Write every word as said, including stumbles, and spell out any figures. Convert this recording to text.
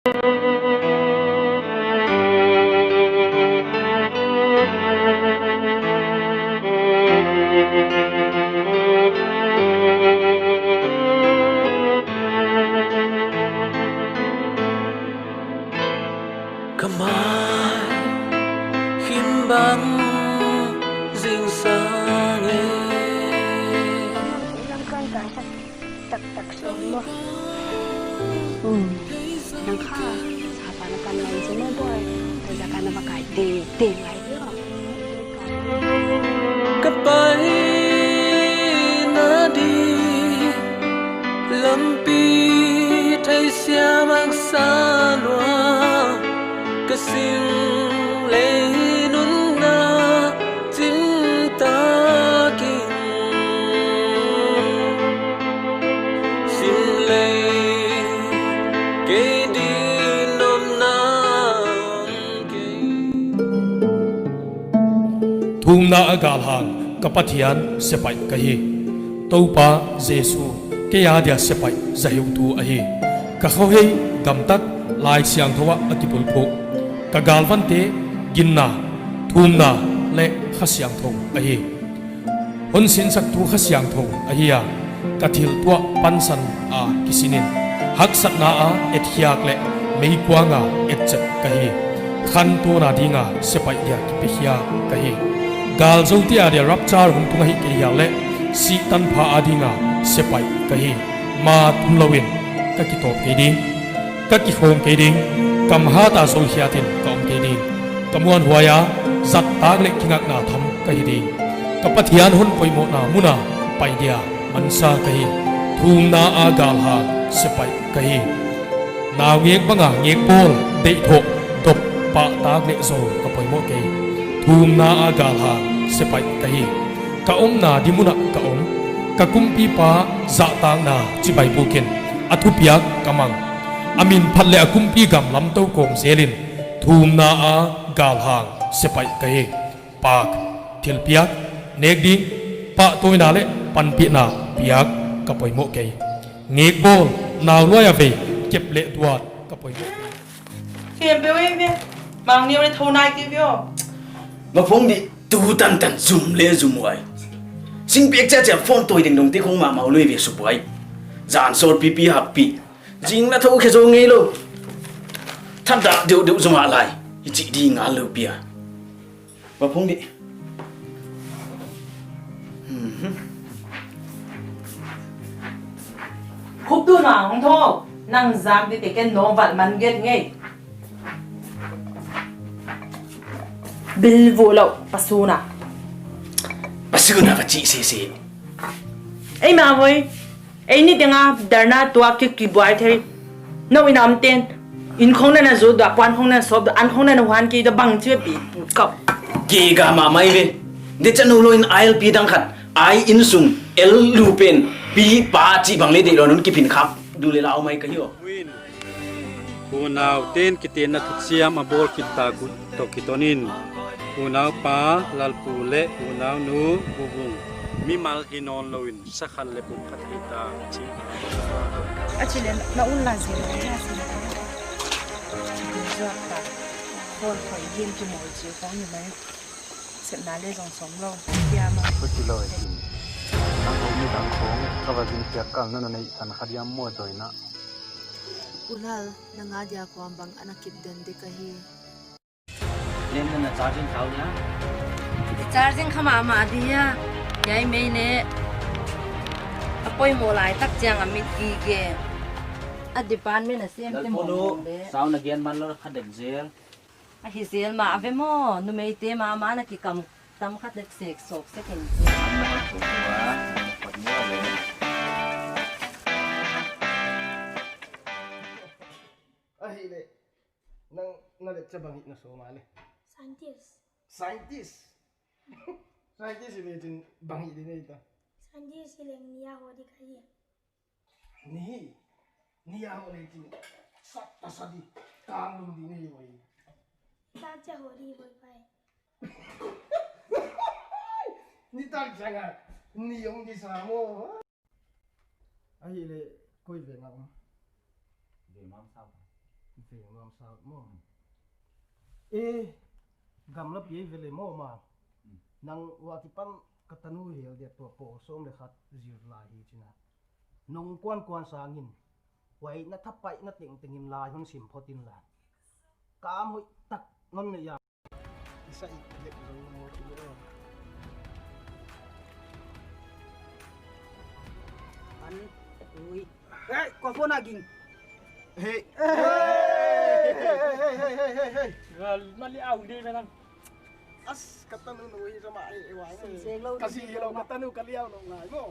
Ka mai him bang zingsang e. Lam kan kan tak tak tak sawm maw. Hmm. Nang kha, sapa na kan lai se maw boy. Koi za kan na ba kai teng teng lai dia. Ka paina di lampi theisiam haksa lua, ka sing lei nunna chim takin, sing lei kei din nopna kei. Thumna a galhang ka Pathian sepaih ka hi. Toupa Jesu kei a dia sepaih zaheutu ahi. Ka khohei gamtat Laisiangthou ah a kibulphuh. Ka galvante ginna, thumna leh Kha Siangthou ahi. Hon sinsaktu Kha Siangthou ahi a, ka thil tuah pansan a kisinin, haksatna a etkhiak leh meikuang a etchet ka hi. Khantawn a dinga sepaih dia kipekhia ka hi. Gal zote a dia rapture hong tung ahih kei hial leh, sih tanpha a dinga sepaih ka hi. Ma tunlouin ka kitawp kei ding. Ka kikhawng kei ding, kam hat a zoukhiatin ka om kei ding. Ka muanhuai a, zattak leh kingakna tham ka hi ding. Ka Pathian hon poimohna mun a pai dia mansa ka hi. Thumna a galhang sepaih ka hi. Naungek banga ngekbawl, deihthoh, dop, pahtak leh zou ka poimoh kei. Thumna a galhang sepaih ka hi. Ka omna di mun ah ka om. Ka kumpipa zahtakna chibai bukin a thupiak ka mang. A min phat leh a kumpi gam lamtou kawm zelin, thumna a galhang sepaih ka hi. Pak, thilpiak, nek ding, pahtawina leh panpihna piak ka poimoh kei. Ngekbawl, naunuai a vei, kep leh duat ka poimoh kei. Kem pe wei ve, mang neu leh thou nai kei ve aw. Maphung di, tu tantan zum leh zum uai. Sing pek chiahchiah phone tawi ding dong te khong mahmah uh lou ve sup uai. Zan sawt pipi hakpi. Zing na thou khe zou ngeilou. Than dah deuhdeuh zomah lai. Hichi di ngal lou pia. Maphung di. Mhm. Khuptu na hong thou. Nang zam di te ken no val man get ngei. Bil vo lou, pasuna. Pasuna va chi sese. Ei ma voi. Ei ni tenga dharna tuak ki kibuai thei. No ina am ten. In khong na na zo da, puan khong na sop da, an khong na na huan ki da bang chi pi kap. Ke ga ma mai ve. De chanu lou in I L P dang khat. Ai insung, el lu pen, pi pa chi bang leh deih lou nun kiphin khap. Du leh lau mai ka hi aw. Unau ten kitenna thuchiam a bawl kit ta uh toh kitonin, unaupa Lalpu leh unaunu Vuvung mimal hi nawnlouin sakhan leh pumkhat hi ta chi. A chi leh na un la zin na hi a sin ta. Zuak ta. Phone khoi game kimawl chi khong ni mai. Sepna leh zong sawm lou. Pia ma. Ka chi lou e. Nang hong mi dang khong ka va zin piak kal na na nei san kha diam maw zoina. U Lal, nang a dia kuam bang ana kip den di ka hi. Len na charging kau nia. Charging kha mahmah di a. Hiai mei leh a poimoh lai tak chiang a mit gige. A department a sem te maw leh. Sound again man lou kha dek zel. A hi zel mah ve maw, numeite mahmah na kikam tam khat leh sek sawk sek in. Ahihleh, nang na lecture bang hih na sawm a leh? Scientist. Scientist? Scientist hi leh chin bang hih di nei ta? Scientist hi leng ni a hoh di ka hi. Ni, ni a hoh leh chin sat ta sa di, kang lum di nei voi. Sa cha hoh di voi pai. Nitak chiang a ni om di sa maw. Ahihleh koi veng a om? Veng mam sau. Veng nuam sa maw. E, gamla pi ei ve le maw ma. Nang ua kipan ka tanu hel dia tua pawl sawm le khat zir lai hi china. Nong kuan kuan sangin. Huai na thapaina tengtengin lai hon sim phot inla. Kam hoih tak non nei a. Isa i lek zong mo tu le. An, ui. Hey, kua phone a ging. Hey. Hey, hey, hey. Gal, mali au dei menang. As, ka tanu nu hi sama e, e wai. Sing sing lo. Kasi lo, ka tanu ka liau lo ngai mo.